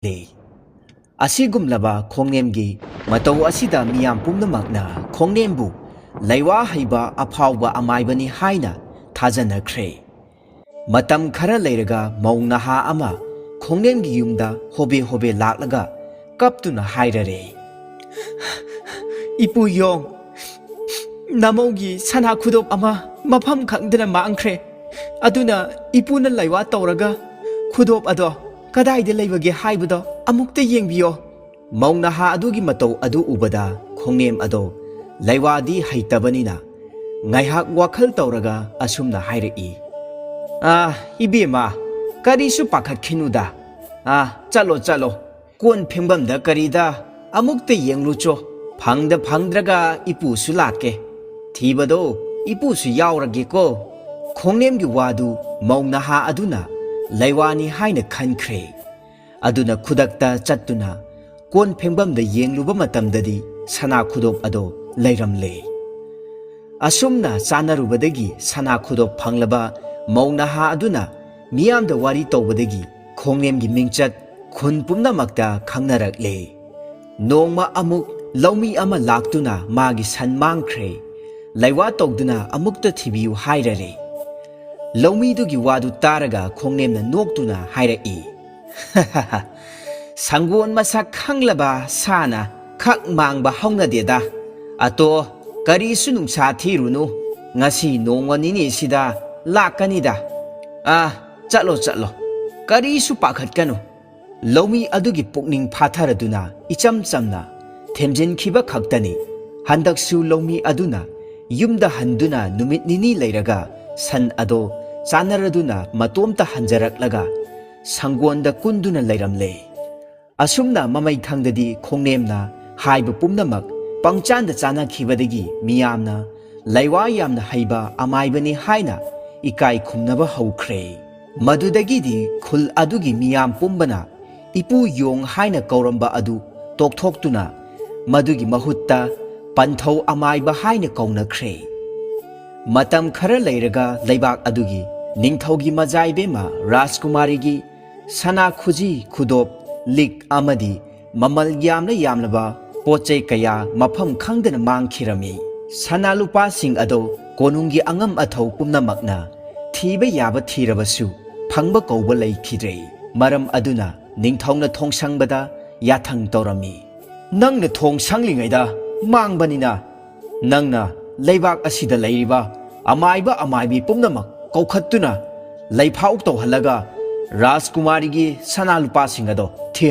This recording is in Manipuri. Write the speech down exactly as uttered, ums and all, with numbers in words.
ꯂꯩ꯫ ꯑꯁꯤꯒꯨꯝꯂꯕ ꯈꯣꯡꯅꯦꯝꯒꯤ ꯃꯇꯧ ꯑꯁꯤꯗ ꯃꯤꯌꯥꯝ ꯄꯨꯝꯅꯃꯛꯅ ꯈꯣꯡꯅꯦꯝꯕꯨ ꯂꯩꯋꯥ ꯍꯩꯕ ꯑꯐꯥꯎꯕ ꯑꯃꯥꯏꯕꯅꯤ ꯍꯥꯏꯅ ꯊꯥꯖꯅꯈ꯭ꯔꯦ꯫ ꯃꯇꯝ ꯈꯔ ꯂꯩꯔꯒ ꯃꯧ ꯅꯍꯥ ꯑꯃ ꯈꯣꯡꯅꯦꯝꯒꯤ ꯌꯨꯝꯗ ꯍꯣꯕꯦ ꯍꯣꯕꯦ ꯂꯥꯛꯂꯒ ꯀꯞꯇꯨꯅ ꯍꯥꯏꯔꯔꯦ, "ꯏꯄꯨ ꯌꯣꯡ, ꯅꯃꯧꯒꯤ ꯁꯅꯥ ꯈꯨꯗꯣꯞ ꯑꯃ ꯃꯐꯝ ꯈꯪꯗꯅ ꯃꯥꯡꯈ꯭ꯔꯦ꯫ ꯑꯗꯨꯅ ꯏꯄꯨꯅ ꯂꯩꯋꯥ ꯇꯧꯔꯒ ꯈꯨꯗꯣꯞ ꯑꯗꯣ ꯀꯗꯥꯏꯗ ꯂꯩꯕꯒꯦ ꯍꯥꯏꯕꯗꯣ ꯑꯃꯨꯛꯇ ꯌꯦꯡꯕꯤꯌꯣ꯫" ꯃꯧ ꯅꯍꯥ ꯑꯗꯨꯒꯤ ꯃꯇꯧ ꯑꯗꯨ ꯎꯕꯗ ꯈꯣꯡꯅꯦꯝ ꯑꯗꯣ ꯂꯩꯋꯥꯗꯤ ꯍꯩꯇꯕꯅꯤꯅ ꯉꯥꯏꯍꯥꯛ ꯋꯥꯈꯜ ꯇꯧꯔꯒ ꯑꯁꯨꯝꯅ ꯍꯥꯏꯔꯛꯏ, "ꯑꯥ, ꯏꯕꯦꯝꯃ, ꯀꯔꯤꯁꯨ ꯄꯥꯈꯠꯈꯤꯅꯨꯗ꯫ ꯑꯥ, ꯆꯠꯂꯣ, ꯆꯠꯂꯣ꯫ ꯀꯣꯟ ꯐꯦꯡꯐꯝꯗ ꯀꯔꯤꯗ ꯑꯃꯨꯛꯇ ꯌꯦꯡꯂꯨꯆꯣ꯫ ꯐꯪꯗ ꯐꯪꯗ꯭ꯔꯒ ꯏꯄꯨꯁꯨ ꯂꯥꯛꯀꯦ꯫ ꯊꯤꯕꯗꯣ ꯏꯄꯨꯁꯨ ꯌꯥꯎꯔꯒꯦꯀꯣ꯫" ꯈꯣꯡꯅꯦꯝꯒꯤ ꯋꯥꯗꯨ ꯃꯧ ꯅꯍꯥ ꯑꯗꯨꯅ ꯂꯩꯋꯥꯅꯤ ꯍꯥꯏꯅ ꯈꯟꯈ꯭ꯔꯦ꯫ ꯑꯗꯨꯅ ꯈꯨꯗꯛꯇ ꯆꯠꯇꯨꯅ ꯀꯣꯟ ꯐꯦꯡꯐꯝꯗ ꯌꯦꯡꯂꯨꯕ ꯃꯇꯝꯗꯗꯤ ꯁꯅꯥ ꯈꯨꯗꯣꯞ ꯑꯗꯣ ꯂꯩꯔꯝꯂꯦ꯫ ꯑꯁꯨꯝꯅ ꯆꯥꯅꯔꯨꯕꯗꯒꯤ ꯁꯅꯥ ꯈꯨꯗꯣꯞ ꯐꯪꯂꯕ ꯃꯧ ꯅꯍꯥ ꯑꯗꯨꯅ ꯃꯤꯌꯥꯝꯗ ꯋꯥꯔꯤ ꯇꯧꯕꯗꯒꯤ ꯈꯣꯡꯅꯦꯝꯒꯤ ꯃꯤꯡꯆꯠ ꯈꯨꯟ ꯄꯨꯝꯅꯃꯛꯇ ꯈꯪꯅꯔꯛꯂꯦ꯫ ꯅꯣꯡꯃ ꯑꯃꯨꯛ ꯂꯧꯃꯤ ꯑꯃ ꯂꯥꯛꯇꯨꯅ ꯃꯥꯒꯤ ꯁꯟ ꯃꯥꯡꯈ꯭ꯔꯦ, ꯂꯩꯋꯥ ꯇꯧꯗꯨꯅ ꯑꯃꯨꯛꯇ ꯊꯤꯕꯤꯌꯨ ꯍꯥꯏꯔꯔꯦ꯫ ꯂꯧꯃꯤꯗꯨꯒꯤ ꯋꯥꯗꯨ ꯇꯥꯔꯒ ꯈꯣꯡꯅꯦꯝꯅ ꯅꯣꯛꯇꯨꯅ ꯍꯥꯏꯔꯛꯏ, "ꯁꯪꯒꯣꯟ ꯃꯁꯛ ꯈꯪꯂꯕ ꯁꯥꯅ ꯈꯛ ꯃꯥꯡꯕ ꯍꯧꯅꯗꯦꯗ꯫ ꯑꯇꯣ, ꯀꯔꯤꯁꯨ ꯅꯨꯡꯁꯥ ꯊꯤꯔꯨꯅꯨ, ꯉꯁꯤ ꯅꯣꯡꯃ ꯅꯤꯅꯤꯁꯤꯗ ꯂꯥꯛꯀꯅꯤꯗ꯫ ꯑꯥ, ꯆꯠꯂꯣ, ꯆꯠꯂꯣ, ꯀꯔꯤꯁꯨ ꯄꯥꯈꯠꯀꯅꯨ꯫" ꯂꯧꯃꯤ ꯑꯗꯨꯒꯤ ꯄꯨꯛꯅꯤꯡ ꯐꯥꯊꯔꯗꯨꯅ ꯏꯆꯝ ꯆꯝꯅ ꯊꯦꯝꯖꯤꯟꯈꯤꯕ ꯈꯛꯇꯅꯤ꯫ ꯍꯟꯗꯛꯁꯨ ꯂꯧꯃꯤ ꯑꯗꯨꯅ ꯌꯨꯝꯗ ꯍꯟꯗꯨꯅ ꯅꯨꯃꯤꯠ ꯅꯤꯅꯤ ꯂꯩꯔꯒ ꯁꯟ ꯑꯗꯣ ꯆꯥꯅꯔꯗꯨꯅ ꯃꯇꯣꯝꯇ ꯍꯟꯖꯔꯛꯂꯒ ꯁꯪꯒꯣꯟꯗ ꯀꯨꯟꯗꯨꯅ ꯂꯩꯔꯝꯂꯦ꯫ ꯑꯁꯨꯝꯅ ꯃꯃꯩꯊꯪꯗꯗꯤ ꯈꯣꯡꯅꯦꯝꯅ ꯍꯥꯏꯕ ꯄꯨꯝꯅꯃꯛ ꯄꯪꯆꯥꯟꯗ ꯆꯥꯅꯈꯤꯕꯗꯒꯤ ꯃꯤꯌꯥꯝꯅ ꯂꯩꯋꯥ ꯌꯥꯝꯅ ꯍꯩꯕ ꯑꯃꯥꯏꯕꯅꯤ ꯍꯥꯏꯅ ꯏꯀꯥꯏ ꯈꯨꯝꯅꯕ ꯍꯧꯈ꯭ꯔꯦ꯫ ꯃꯗꯨꯗꯒꯤꯗꯤ ꯈꯨꯜ ꯑꯗꯨꯒꯤ ꯃꯤꯌꯥꯝ ꯄꯨꯝꯕꯅ ꯏꯄꯨ ꯌꯣꯡ ꯍꯥꯏꯅ ꯀꯧꯔꯝꯕ ꯑꯗꯨ ꯇꯣꯛꯊꯣꯛꯇꯨꯅ ꯃꯗꯨꯒꯤ ꯃꯍꯨꯠꯇ ꯄꯟꯊꯧ ꯑꯃꯥꯏꯕ ꯍꯥꯏꯅ ꯀꯧꯅꯈ꯭ꯔꯦ꯫ ꯃꯇꯝ ꯈꯔ ꯂꯩꯔꯒ ꯂꯩꯕꯥꯛ ꯑꯗꯨꯒꯤ ꯅꯤꯡꯊꯧꯒꯤ ꯃꯖꯥꯏꯕꯦꯝꯃ ꯔꯥꯖꯀꯨꯃꯥꯔꯤꯒꯤ ꯁꯅꯥ ꯈꯨꯖꯤ ꯈꯨꯗꯣꯞ ꯂꯤꯛ ꯑꯃꯗꯤ ꯃꯃꯜ ꯌꯥꯝꯅ ꯌꯥꯝꯂꯕ ꯄꯣꯠ ꯆꯩ ꯀꯌꯥ ꯃꯐꯝ ꯈꯪꯗꯅ ꯃꯥꯡꯈꯤꯔꯝꯃꯤ꯫ ꯁꯅꯥ ꯂꯨꯄꯥꯁꯤꯡ ꯑꯗꯣ ꯀꯣꯅꯨꯡꯒꯤ ꯑꯉꯝ ꯑꯊꯧ ꯄꯨꯝꯅꯃꯛꯅ ꯊꯤꯕ ꯌꯥꯕ ꯊꯤꯔꯕꯁꯨ ꯐꯪꯕ ꯀꯧꯕ ꯂꯩꯈꯤꯗ꯭ꯔꯦ꯫ ꯃꯔꯝ ꯑꯗꯨꯅ ꯅꯤꯡꯊꯧꯅ ꯊꯣꯡꯁꯪꯕꯗ ꯌꯥꯊꯪ ꯇꯧꯔꯝꯃꯤ, "ꯅꯪꯅ ꯊꯣꯡ ꯁꯪꯂꯤꯉꯩꯗ ꯃꯥꯡꯕꯅꯤꯅ, ꯅꯪꯅ ꯂꯩꯕꯥꯛ ꯑꯁꯤꯗ ꯂꯩꯔꯤꯕ ꯑꯃꯥꯏꯕ ꯑꯃꯥꯏꯕꯤ ꯄꯨꯝꯅꯃꯛ ꯀꯧꯈꯠꯇꯨꯅ ꯂꯩꯐꯥꯎ ꯇꯧꯍꯜꯂꯒ ꯔꯥꯖꯀꯨꯃꯥꯔꯤꯒꯤ ꯁꯅꯥ ꯂꯨꯄꯥꯁꯤꯡ ꯑꯗꯣ ꯊꯤꯍꯟ"